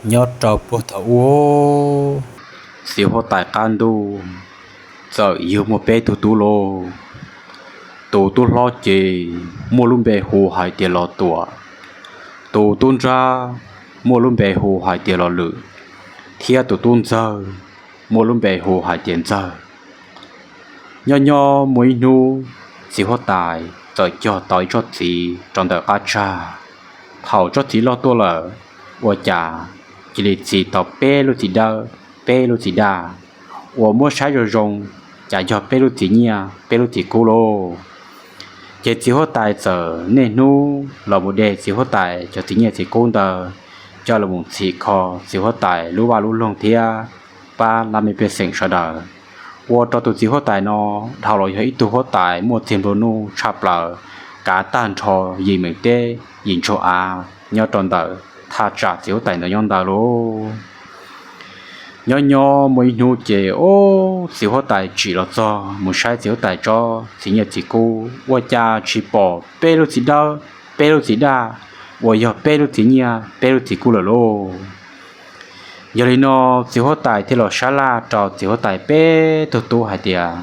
Nyob rau puag thaum ub, txiv huab tais qab ntuj txawm yug muaj peb tug tub lauj. Tus tub hlob ces muaj lub npe hu hais tias Los Tuam, tus tub nrab muaj lub npe hu hais tias Los Lwm, thiab tus tub ntxawg muaj lub npe hu hais tias Ntxawg. Nyob nyob muaj ib hnub, txiv huab tais txawm cog tau ib tsob txiv rau ntawm qab tsag. Thaum tsob txiv loj tuaj lawm, ua cas cia li txi tau peb lub txiv dawb, peb lub txiv daj, uas muab saib zoo zoo, cas yog peb lub txiv nyiaj peb lub txiv kub lauj. Ces txiv huab tais txawm niaj hnub los mus de txiv huab tais cov txiv nyiaj txiv kub ntawd coj los mus txhim kho txiv huab tais lub vaj lub loog thiab pab laj mej pej xeem sawv daws. Ua rau tus txiv huab tais no dhau los yog ib tug huab tais muaj txiag nplua nuj tshaj plaws, kav tag nrho yim meem teb yim ntsuag av nyob rau ntawm thaj tsam txiv huab tais ntawd nyob ntawd lauj. Nyob nyob muaj ib hnub ces, o, txiv huab tais tsim los txog mus saib txiv huab tais tsob txiv nyiaj txiv kub, ua cas tsis pom peb lub txiv dawb, peb lub txiv daj, uas yog peb lub txiv nyiaj peb lub txiv kub lawm lauj. Yog li no, txiv huab tais thiaj los sab laj rau txiv huab tais peb tug tub hais tias,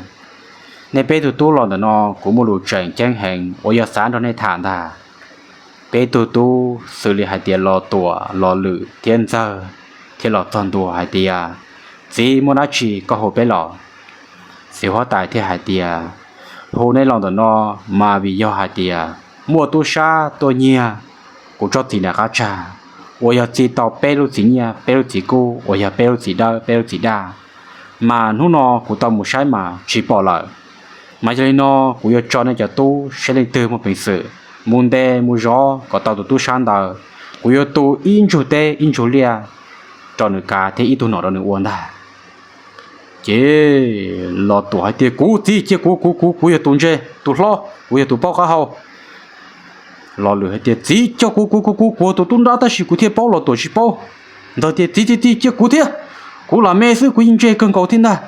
nej peb tug tub los ntawm no kuv muaj lus tseem ceeb heev uas yog xav nrog nej tham ntag. Peb tug tub xws li hais tias Los Tuam, Los Lwm thiab Ntxawg thiaj los txog ntua hais tias, txiv, muaj dab tsi koj hu peb los? Txiv huab tais thiaj hais tias, hu nej los ntawm no mas vim yog hais tias muaj tub sab tuaj nyiag kuv tsob txiv nram qab tsag, uas yog txi tau peb lub txiv nyiaj peb lub txiv kub uas yog peb lub txiv dawb peb lub txiv daj, mas hnub no kuv tau mus saib mas tsis pom lawm. Mas yog li no, kuv yuav tso nej cov tub saib leej twg muaj peev xwm mus ntes mus zov kom tau tus tub sab ntawd, kuv yuav tu ib ntsug teb ib ntsug liaj rau nws kav thiab ib tug nom rau nws ua ntag. Ces Los Tuam hais tias, kuv txiv, cia kuv, kuv, kuv, kuv yog tus ntse tus hlob, kuv yog tus paub qab hau. Los Lwm hais tias, txiv, coj kuv, kuv, kuv, kuv, kuv tus tub nrab tab sis kuv thiaj paub, Los Tuam tsis paub. Ntxawg tias, txiv, txiv, txiv, cia kuv thiab, kuv lam me xwb kuv yeej ntse kawg nkaus thiab ntag.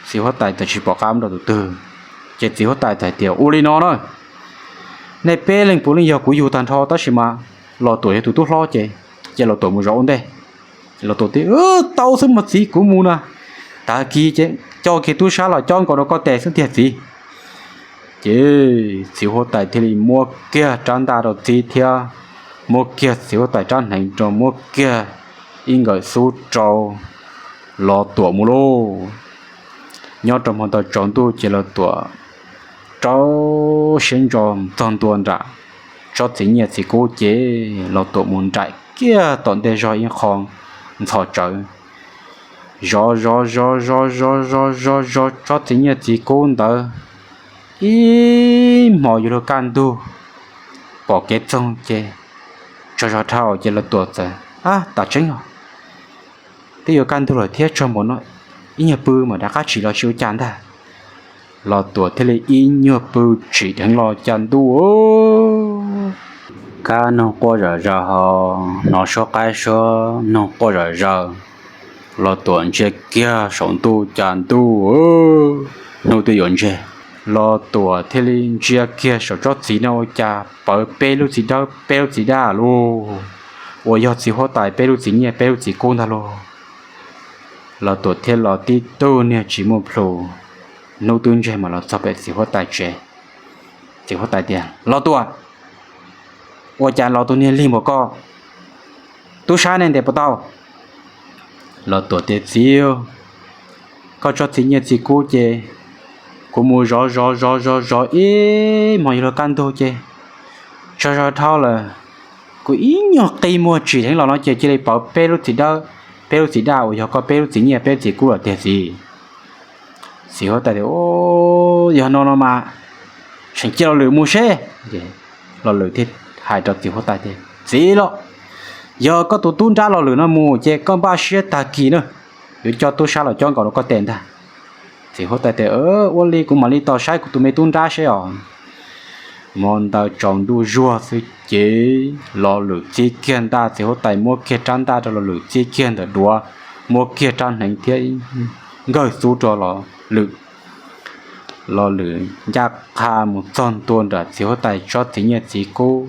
Txiv huab tais txawm tsis pom qab rau tus twg, ces txiv huab tais txawm hais tias, ua li no na, nej peb leeg puav leej yog kuv yug tag nrho tab sis mas Los Tuam yog tus tub hlob ces, ces Los Tuam mus zov ua ntej. Los Tuam tias, tau xwb mas txiv, kuv mus na. Tag kis ces coj kiag tub sab los cob nkaus rau koj tes xwb tiag txiv. Ces txiv huab tais thiaj li muab kiag rab ntaj rau txiv thiab muab kiag txiv huab tais rab hneev rau, muab kiag ib nkawm xub rau, Los Tuam mus lauj. Nyob rau hmo ntawd tsaus ntuj ces Los Tuam rau siab ntso txog ntua nram tsob txiv nyiaj txiv kub ces Los Tuam mus nraim kiag tom ntej zog ib qho ntxhov tsawv, zov zov zov zov zov zov zov zov tsob txiv nyiaj txiv kub ntawd ib hmos yuav luag kaj ntug, pom kev txoog ces tsaug zog dhau ces Los Tuam txawm, ab, tas tseeb os, twb yuav kaj ntug lawm thiab tsaug npaum no, ib nyuag pw mam rov qab tsim los tsis ua cas ntag. Los Tuam thiaj li ib nyuag pw tsim dheev los cas ntuj, kab noog quaj zom zaws ho hnov suab qaib suab noog quaj zom zaws. Los Tuam ntsia kiag saum ntuj cas ntuj, hnub twb yuav ntseg. Los Tuam thiaj li ntsia kiag saum tsob txiv no ua cas pawv peb lub txiv dawb peb lub txiv daj lauj, uas yog txiv huab tais peb lub txiv nyiaj peb lub txiv kub ntag lauj. Los Tuam thiaj los tib tug niag tsis muaj plhus, hnub twb ntseg mas los txog pem txiv huab tais tsev. Txiv huab tais tias, Los Tuam, ua cas los tus niag lig npaum koj, tub sab nej ntes puas tau? Los Tuam tias, txiv, koj tsob txiv nyiaj txiv kub ces kuv mus zov zov zov zov zov ib hmos yuav luag kaj ntug ces tsaug zog dhau lawm, kuv ib nyuag qi muag tsim dheev los no ces cia li pawv peb lub txiv dawb peb lub txiv daj uas yog koj peb lub txiv nyiaj peb lub txiv kub lawm tiag txiv. Txiv huab tais tias, yog no no mas tseem cia Los Lwm mus seb. Los Lwm thiaj hais rau txiv huab tais tias, txiv lauj, yog koj tus tub nrab Los Lwm no mus ces koj npaj siab tag kis na, yuav coj tub sab los cob nkaus rau koj tes ntag. Txiv huab tais tias, ua li kuv mam li tos saib kuv tus me tub nrab seb os. Hmo ntawd tsaus ntuj zuag xwb ces Los Lwm txib kiag ntaj, txiv huab tais muab kiag rab ntaj rau Los Lwm txib kiag ntawm duav, muab kiag rab hneev thiab nkawg xub rau Los Lwm. Los Lwm ncaj qha mus txog ntua nram txiv huab tais tsob txiv nyiaj txiv kub,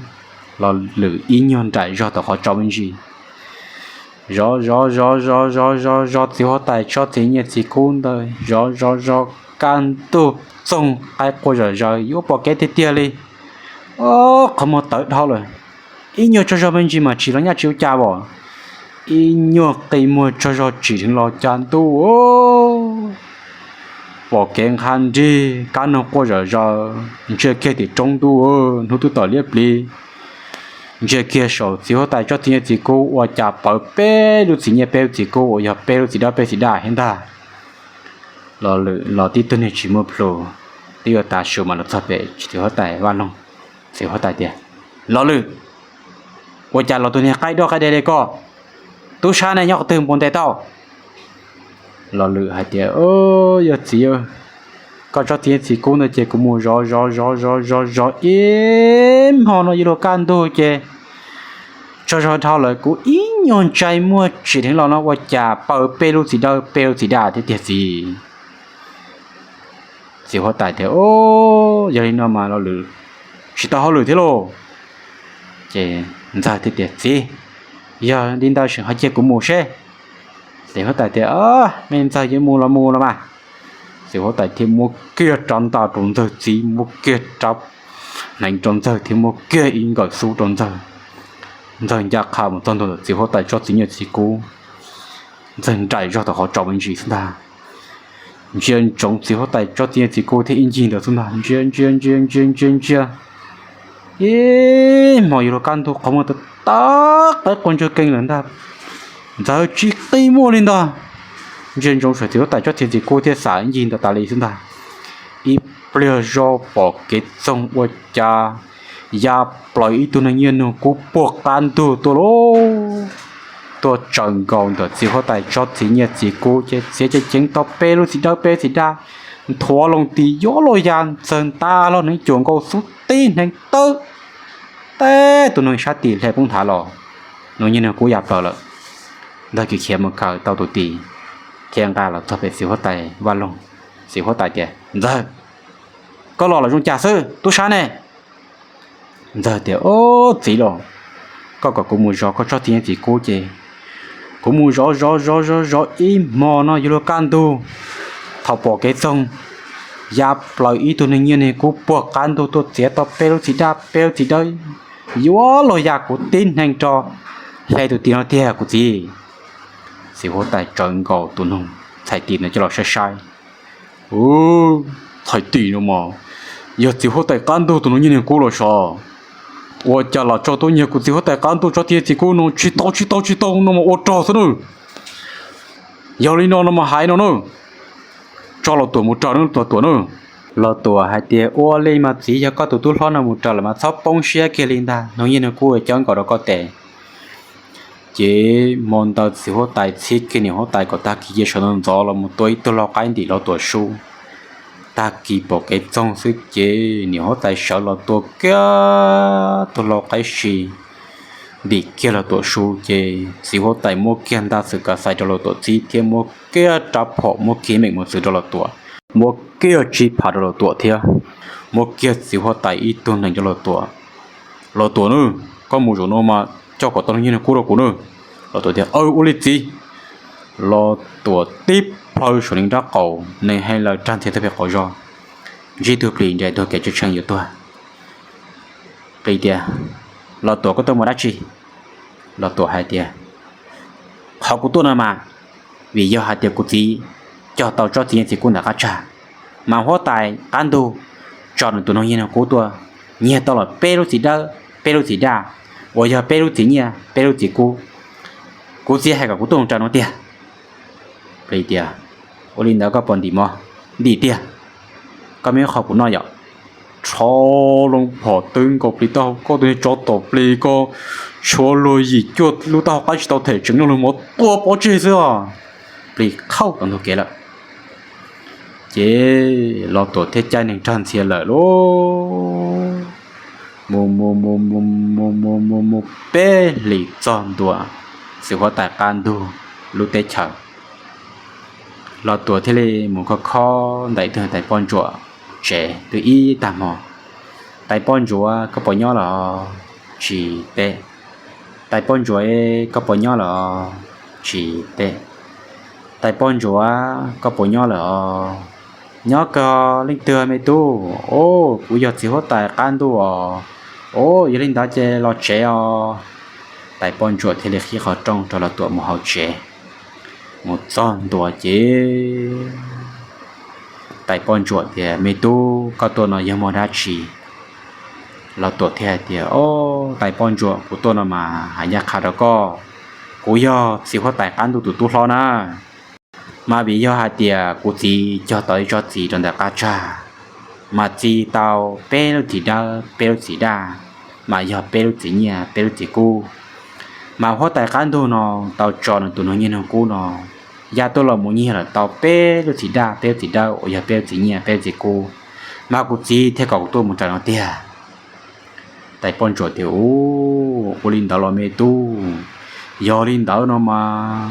Los Lwm ib nyuag nraim zog tom qhov tso me ntsis, zov zov zov zov zov zov zov txiv huab tais tsob txiv nyiaj txiv kub ntawd, zov zov zov kaj ntug txoog qaib quaj zom zaws yuav pom kev tiag tiag li. Qhov muag tawv dhau lawm, ib nyuag tsaug zog me ntsis mas tsis los nyaj tsis ua cas as. Ib nyuag qi muag tsaug zog tsim dheev los cas ntuj, pom kev nqha nrig kab noog quaj zom zaws, ntsia kiag tim roob ntuj, hnub twb tom liab pliv. Ntsia kiag saum txiv huab tais tsob txiv nyiaj txiv kub ua cas pawv peb lub txiv nyiaj peb lub txiv kub uas yog peb lub txiv dawb peb txiv daj thiab ntag. Los Lwm los tib tug niag tsis muaj plhus, twb yuav tav su mas los txog pem txiv huab tais Vaj Loog. Txiv huab tais tias, Los Lwm, ua cas los tus niag qaib doj qaib deg li koj, tub sab ne nyob qhov twg npau ntes tau? Los Lwm hais tias, Yog txiv, koj tsob txiv nyiaj txiv kub ntawd ces kuv mus zov zov zov zov zov zov ib hmo no yuav luag kaj ntug ces tsaug zog dhau lawm, kuv ib nyuag ntsais muag tsim dheev los no ua cas pawv peb lub txiv dawb peb lub txiv daj thiab tiag txiv. Txiv huab tais tias, Yog li no mas Los Lwm tsis tau hauj lwm thiab lauj. Ces Ntxawg thiaj tias, Txiv, yog li ntawd ho cia kuv mus seb. Txiv huab tais tias, Me Ntxawg yuav mus los mus los mas. Txiv huab tais thiaj muab kiag rab ntaj rau Ntxawg txiv, muab kiag rab hneev rau Ntxawg thiab muab kiag ib nkawm xub rau Ntxawg. Ntxawg ncaj qha mus txog ntua ntawm txiv huab tais tsob txiv nyiaj txiv kub, Ntxawg nraim zog tom qhov tso me ntsis xwb ntag. Ntsia ntsoov txiv huab tais tsob txiv nyiaj txiv kub thiab ib ncig ntawd xwb ntag, ntsia ntsia ntsia ntsia ntsia ntsia. Ib hmo yuav luag kaj ntug qhov muag tawv tawv qaib quaj ntsuag keeg lawm ntag. Ntxawg tsis qi muag li ntag. Ntsia ntsoov saum txiv huab tais tsob txiv nyiaj txiv kub thiab xav ib ncig ntawd tas li xwb ntag. Ib pliag zoj pom kev txoog ua cas ya plaws ib tug neeg nyiaj nug kub puag qab ntug tuaj lauj. Tuaj tsaws nkaus ntawm txiv huab tais tsob txiv nyiaj txiv kub ces txiav ceev ceev tau peb lub txiv dawb peb lub txiv daj, nthuav loo tis yuav luag ya. Ntxawg nta hlo hneev cuam nkaus xub tib hneev tawb, teb tus neeg sab tis hle poob nthav los, nws nyiaj nug kub ya plaws lawm. Ntxawg khiav khiav mus kaw tau tus tis thiab nqa los txog pem txiv huab tais Vaj Loog. Txiv huab tais tias, Ntxawg, koj los los zoo cas xwb tub sab ne? Ntxawg tias, Ob txiv los, koj kom kuv mus zov koj tsob txiv nyiaj txiv kub ces kuv mus zov zov zov zov zov ib hmo no yuav luag kaj ntug. Thaum pom kev txoog ya plaws ib tug neeg nyiaj nug kub puag qab ntug tuaj txiav tau peb lub txiv daj peb lub txiv dawb, yuav luag ya kuv tib hneev rau, hle tus tis no tiag kuv txiv. Txiv huab tais tsawv nkaus tus noog txhais tis ntawd coj los saib saib. Txhais tis no mas yog txiv huab tais qab ntug tus neeg nyiaj nug kub los sav. Ua cas los tso tuaj nyiag kuv txiv huab tais qab ntug tsob txiv nyiaj txiv kub no, tsis tau tsis tau tsis tau no mas ua rog xwb nawb. Yog li no no mas hais no nawb, tso Los Tuam mus raws nawb Los Tuam nawb. Los Tuam hais tias, Ua li mas txiv, yog koj tus tub hlob no mus raws lawm mas txhob poob siab kiag li ntag, neeg nyiaj nug kub cawb nkaus rau koj tes. Ces hmo ntawd txiv huab tais txib kiag niam huab tais kom tag kis cia sawv ntxov ntxov los mus tua ib tug lau qaib ntim Los Tuam su. Tag kis pom kev txoog xwb ces niam huab tais sawv los tua kiag tug lau qaib si ntim kiag Los Tuam su ces txiv huab tais muab kiag ntaj xwm kav xais rau Los Tuam txib thiab muab kiag rab phom muab kiag meem mus txwv rau Los Tuam, muab kiag tsib phav rau Los Tuam thiab muab kiag txiv huab tais ib tug nees rau Los Tuam. Los Tuam nawb, koj mus zaum no mas coj kom tau neeg nyiaj nug kub rau kuv nawb. Los Tuam tias, Aw, ua li txiv. Los Tuam tib plhaw saum nees nrab qaum, nees hee laws rag ntxhias tag pem qaum zog, ntsib tug plis nres tuag kev tshee tshee yuav tuag. Plis tias, Los Tuam, koj tuaj mus dab tsi? Los Tuam hais tias, Qhov kuv tuaj no mas vim yog hais tias kuv txiv cog tau tsob txiv nyiaj txiv kub ntawm qab tsag, mas huab tais qab ntug tso nws tus neeg nyiaj nug kub tuaj nyiag tau los peb lub txiv dawb peb lub txiv daj, uas yog peb lub txiv nyiaj peb lub txiv kub. Kuv txiv hais kom kuv tuaj mus raws no tiag. Plis tias, Ua li ntawd koj puas ntim mog? Ntim tiag. Koj muaj ib qho kuv noj yom. Rho loo phom twb nkaus plis taub hau, Koj tus niag tsov tom plis ko, tshuav luag yim cuaj lub taub hau qaib tsis tau them tseem noj luag mov tua pov tseg xwb os. Plis qhauj tau ntug kev lawm. Ces Los Tuam thiaj caij nees rag ntxhias lawm lauj. Mus mus mus mus mus mus mus mus peb hlis txog ntua txiv huab tais qab ntug lub teb chaws. Los Tuam thiaj li mus khob khob ntawm ib tug tais poj ntsuam tsev twb ib tag hmo. Tais poj ntsuam, koj puas nyob los? Tsis teb. Tais poj ntsuam, koj puas nyob lawm os? Tsis teb. Tais poj ntsuam, koj puas nyob lawm os? Nyob kawg, leej twg me tub? Os, kuv yog txiv huab tais qab ntuj os. Os, yog li ntawd ces los tsev os. Tais poj ntsuam thiaj li qhib qhov rooj rau Los Tuam mus hauv tsev, mus txog ntua ces tais poj ntsuam tias, Me tub, koj tuaj no yog muaj dab tsi? Los Tuam thiaj hais tias, Os, tais poj ntsuam, kuv tuaj no mas hais ncaj qha rau koj, kuv yog txiv huab tais qab ntuj tus tub hlob na. Mas vim yog hais tias kuv txiv cog tau ib tsob txiv rau ntawm qab tsag, mas txi tau peb lub txiv dawb peb lub txiv daj, mas yog peb lub txiv nyiaj peb lub txiv kub. Mas huab tais qab ntuj no tau tso nws tus nus nyiaj nug kub no ya tuaj los mus nyiag lawm tau peb lub txiv daj peb lub txiv dawb uas yog peb lub txiv nyiaj peb lub txiv kub, mas kuv txiv thiaj kom kuv tuaj mus raws no tiag. Tais poj ntsuam tias, Ua li ntawd los me tub, yog li ntawd no mas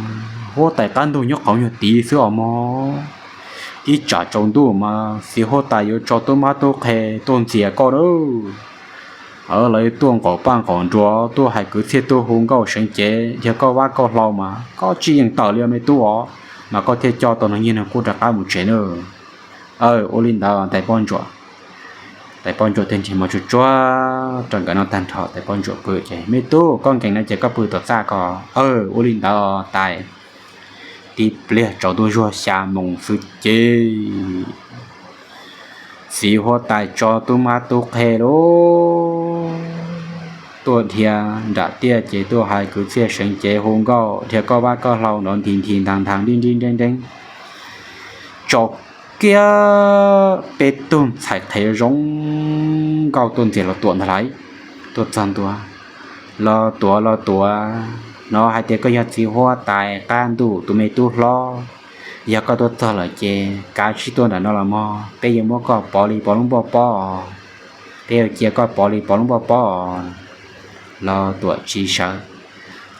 huab tais qab ntuj nyob qhov nyuag tid xwb os mog. Ib tsam tsaus ntuj mas txiv huab tais yuav tso tub mab tub qhe tuaj ntxias koj na. Lawv tuaj nqaum paj nqaum nruas, tuaj hais kwv txhiaj, tuaj hu nkauj seev cev, yog koj vab koj hlau mas koj tsis yeem tawm li me tub os, mas koj thiaj coj tau nws nyiaj nug kub rov qab mus tsev na. Aw, ua li ntawd tais poj ntsuam. Tais poj ntsuam thiaj nrhiav mov tsuag tsuag rau nkawd noj tag nrho, tais poj ntsuam pw ces, Me tub, koj nkees no ces koj pw tom txaj ko. Aw, ua li ntawd tais. Tib pliag tsaus ntuj zuag xya moos xwb ces txiv huab tais tso tub mab tub qhe lawm tuaj dhia nram tiaj ces tuaj hais kwv txhiaj seev cev hu nkauj dhia koj vab koj hlau nrov nthi nthi ntag ntag nrib nrib nreeb nreeb. Tsaus kiag peb tug ntxhais qhev zoo nkauj tuaj ntxias Los Tuam ntag lauj. Tuaj txog ntua, Los Tuam, Los Tuam, hnov hais tias koj yog txiv huab tais qab ntuj tus me tub hlob. Yog koj tuaj txog lawm ces kav tsij tuaj nram no los mog, peb yuav muab koj pov li pov lub npoj pob. Peb yuav cia koj pov li pov lub npoj pob. Los Tuam tsis sawv.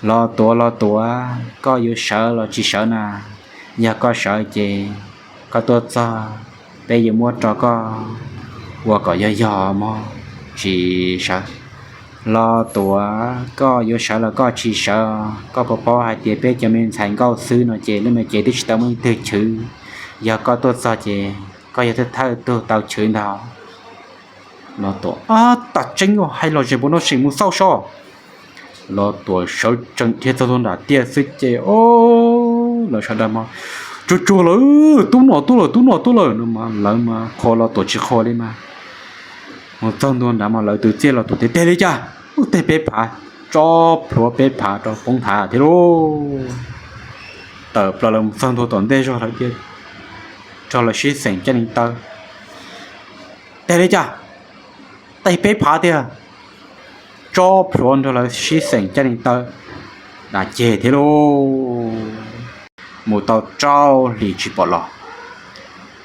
Los Tuam, Los Tuam, koj yuav sawv los tsis sawv na? Yog koj sawv ces koj tuaj txog, peb yuav muab rau koj ua kom yog yog mog. Tsis sawv. Los Tuam, koj yuav sawv los koj tsis sawv? Koj puas paub hais tias peb cov me ntxhais nkauj xwb no ces lub me cev twb tsis tau muaj leej twg chwv. Yog koj tuaj txog ces koj yog thawj thawj tug tau chwv ntag. Los Tuam, Ab, tas tseeb, hais los zem npaum no, sim mus xauj sob. Los Tuam sawv tsees dhia txog ntua nram tiaj xwb ces, o, lawv sawv daws mas tsuag tsuag lawm, Tub nom tuaj lawm, tub nom tuaj lawm no mas lawv mas qhuas Los Tuam tsis qhuas li mas. Mus txog ntua nrad mas lawv twv txiaj Los Tuam tias, Teg li cas? Ub, teg peb phav. Tso plhuav peb phav rau poob nthav thiab lauj. Tawm plaws lawv mus txog ntua tom ntej zog lawv tias, rau lawv sib xeem caj nees taw, Teg li cas? Teg peb phav tiag. Tso plhuav nrog lawv sib xeem caj nees taw, da ceg thiab lauj. Mus tau rau hli tsis pom los.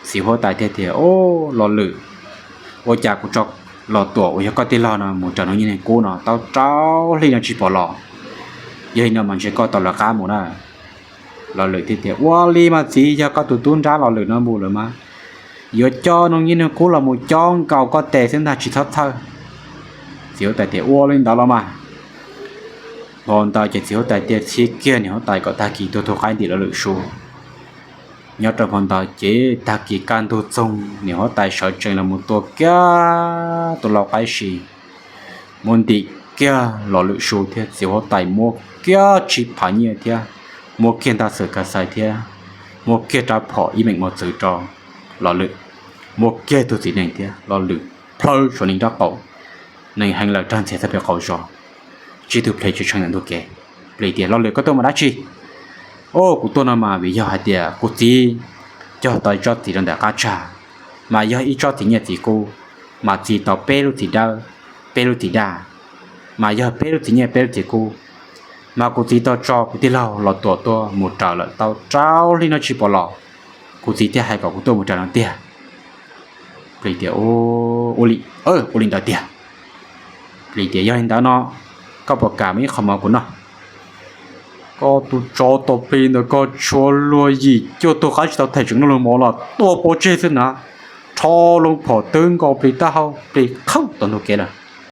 Txiv huab tais thiaj tias, O, Los Lwm, ua cas kuv tso Los Tuam uas yog koj tij laug no mus raws nws nyiaj nws kub no tau rau hli no tsis pom los? Yog li no mas ntshe koj tau lawv qab mus na. Los Lwm thiaj tias, Ua li mas txiv, yog koj tus tub nrab Los Lwm no mus lawm mas yuav coj nws nyiaj nws kub los mus cob nkaus koj tes xwb ntag, tsis txhob txhawj. Txiv huab tais tias, Ua li ntawd los mas. Hmo ntawd ces txiv huab tais thiaj txib kiag niam huab tais kom tag kis tuaj tu qaib ntim Los Lwm su. Nyob rau hmo ntawd ces tag kis kaj ntug txoog niam huab tais sawv tsees los mus tua kiag tus lau qaib si, muab ntim kiag Los Lwm su thiab txiv huab tais muab kiag tsib phav nyiaj thiab, muab kiag ntaj xwm ka xais thiab, muab kiag rab phom ib meem mos txwv rau Los Lwm, muab kiag tug txiv nees thiab Los Lwm plhaw suav nees rab qaum, nees heev lawm rag ntxiag txog pem qaum zos, tsib tug ple tshee ntawm ntug kev. Plis tias, Los Lwm, koj tuaj mus dab tsi? O, kuv tuaj no mas vim yog hais tias kuv txiv cog tau ib tsob txiv rau ntawm qab tsag, mas yog ib tsob txiv nyiaj txiv kub, mas txi tau peb lub txiv dawb, peb lub txiv daj, mas yog peb lub txiv nyiaj peb lub txiv kub, mas kuv txiv tau tso kuv tij laug Los Tuam tuaj mus raws lawm tau rau hli no tsis pom los, kuv txiv thiaj hais kom kuv tuaj mus raws no tiag. Plis tias, Ua li, ua li ntawd tiag. Plis tias, Yog li ntawd no, koj puas kam muab ib qho mov kuv noj? Koj tus tsov tom plis ntawm koj tshuav luag yim cuaj tug qaib tsis tau them tseem noj luag mov los tua pov tseg xwb na. Rho loo phom twb nkaus plis taub hau, plis qhawb tom ntug kev lawm.